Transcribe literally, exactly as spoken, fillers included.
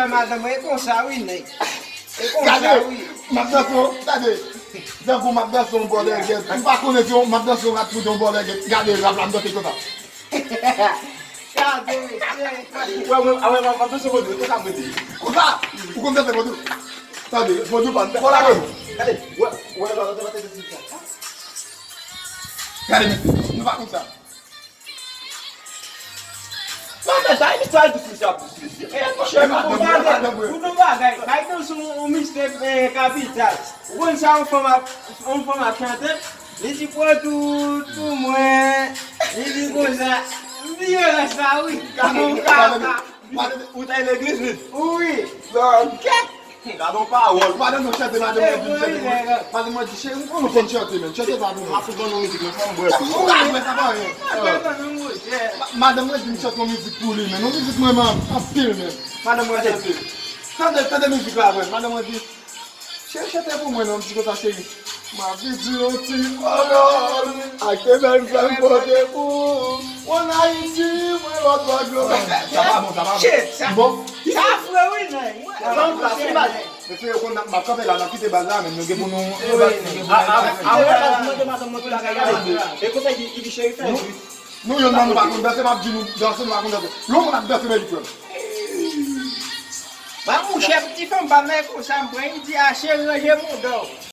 afè madanm mwen, e konsa wi, nèg. E konsa wi. M ap danse yon, gade. Tankou m ap danse yon bò lègèt. M pa konnen si yon, m ap danse yon rat pou yon bò lègèt. Gade rap la, m danse konsa. Gade, mesye. Wè, wè, a wè, m ap danse vodou, e konsa m rete. Konsa? Ou konn danse vodou? Tande, vodou pa m fè. Bon, la, vodou. Gade, wè, wè, wè, wè, wè, wè, wè, wè. Gade, mesye, nou pa konn sa. Mwen fè sa, e misye al dous, misye ap dous, mesye. E, monchè, pou bagay, pou nou bagay, bay danse yon, yon misye, eh, kapital. Ou konn sa, yon fanm ap, yon fanm ap chante, li di, pran tout pou mwen, li di konsa, m di yo lè sa, wi. Gade, gade, gade, ou t al legliz, wi? Wi. Kèt! Gade yon pawòl. Madanm mwen chante, madanm mwen di m chante. Madanm mwen di, cheri, m konnen w konn chante, men. Chante sa pou mwen. M ap ban nou mizik, men fò m bwè tou. Ou ka bwè sa pa anyen. Ma- Madanm mwen di m chante yon mizik pou li, men. Yon mizik mwen renmen anpil, men. Madanm mwen chante. Tande, tande mizik la, mwen. Madanm mwen di, cheri, chante pou mwen, non, m di konsa, cheri. M ap di yon ti pawòl. Ak te bèl flè m pote pou ou. Ou ann Ayiti, mwen lòt bò dlo. Sa pa bon, sa pa bon. Shit, sa, bon, sa fre wi, nèg. Mwen, sa yon plas, se baz. Mesye, yo konn n ap, m ap kanpe la, n ap kite baz la, men nou gen pou nou. Wi. A, a, a, wè, baz, mwen te madanm mwen tou la, gade. E konsa, li, li di, cheri, fè jis. Nou, youn nan nou pa konn danse, m ap di nou, danse, nou pa konn danse. Lè yon moun ap danse, men li frè m. Ba mouche, ti fanm pa men konsa, m pran, li di, a, cheri, ranje mouda w.